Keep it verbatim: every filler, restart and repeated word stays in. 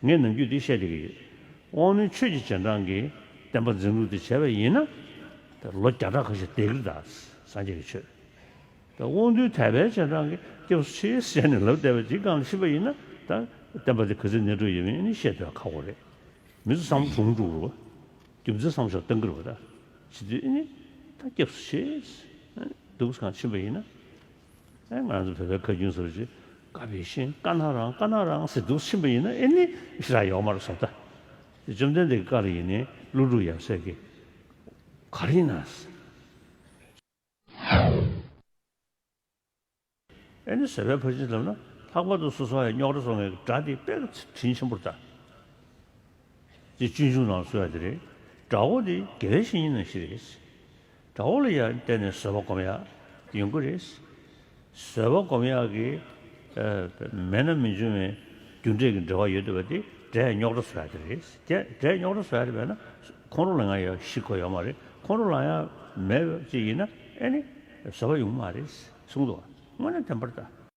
ངས་ནམ་རྒྱུན་འདི་བཤད་བསྡད་ཀྱི་ཡོད། དབང་རྣོན་ཆོས་ཀྱི་རྗེས་འབྲང་གིས་བསྟན་པ་འཛིན་སྐྱོང་དེ་བྱས་པ་ཡིན་ན། ད་ལོ་བརྒྱ་ཕྲག་ཁ་ཤས་བསྡད་ཀྱི་རེད་ད། སངས་རྒྱས་ཀྱི་ཆོས། ད་དབང་རྣོན་དད་པའི་རྗེས་འབྲང་གིས་སྐྱབས་སུ་མཆི་ཟེར་ནས་ལབ་བསྡད་པ་དེའི་སྒང་ལ་ཕྱིན་པ་ཡིན་ན། ད་བསྟན་པ་དེ་ག་ཚོད་གནས་གྲུབ་ཡོད་མེད་ཨ་ནི་བཤད་སྡོད་ཁག་པོ་རེད། མི་ཚོ་བསམ་བློ་གྲུང་འགྲོ་གི་རེད་པ། རྒྱུ་མཚན་བསམ་བློ་ཞིག་གཏང་གི་རེད་པ་ད། བྱེད་དུས་ཨ་ནི་ད་སྐྱབས་སུ་མཆི་འདུག་སེ་གང་ཕྱིན་པ་ཡིན་ན། ཨེ་ང་ཚོ་བོད་པའི་ཁ་རྒྱུན་ཟེར་བ་ཅིག་བཀའ་བྱིན་བཀའ་ན་རང་བཀའ་ན་རང་ཟེར་འདུག་སེ་ཕྱིན་པ་ཡིན་ན་ཨེ་ནི་ཞེ་དྲག་ཡོད་མ་རེད་བསམ་ད། བཅོམ་ལྡན་འདས་ཀྱི་བཀའ་ལ་ཡིན་ནའི་ཀླུ་སྒྲུབ་ཡབ་སྲས་ཀྱིས་ག་རེ་ཡིན་ན། ཨེ་ནི་བཟོད་པའི་ཕར་ཕྱིན་ལབ་ན་ལྷག་པར་དུ་སོ་སོ་ཡ་རྙོག་དྲ་བཟོ་མཁན་གྱི་དགྲ་དེ་དཔེ་དྲིན་ཆེན་པོ་རེད་ད། དེ་སྤྱོད་འཇུག་ནང་གསུངས་ཡ་དེ་རེད། དགྲ་བོ་དེ་དགེ་བའི་བཤེས་གཉེན་ནང་བཞིན་རེད། དགྲ་བོ་ལ་ཡང་བརྟེན་ནས་བཟོད་པ་སྒོམ་ཡག་ཡོང་གི་རེད། བཟོད་པ་སྒོམ་ཡག་གི་ཨ་མེད་ན་མི་འབྱུང་བའི་རྒྱུ་འབྲས་ཀྱི་འབྲེལ་བ་ཡོད་བསྡད་པ་དེ་དགྲས་རྙོག་དྲ་བཟོ་ཡག་དེ་རེད། དེ་དགྲས་རྙོག་དྲ་བཟོ་ཡག་དེ་མེད་ན་ཁོང་ཁྲོ་ལངས་ཡག་ཡང་ཞིག་དགོས་ཡོད་མ་རེད། ཁོང་ཁྲོ་ལངས་ཡག་མེད་པ་ཅིག་ཡིན་ན་ཨེ་ནི་བཟོད་པ་ཡོང་གི་མ་རེད་གསུངས་འདུག་དངོས་གནས་བདེན་པ་རེད་ད།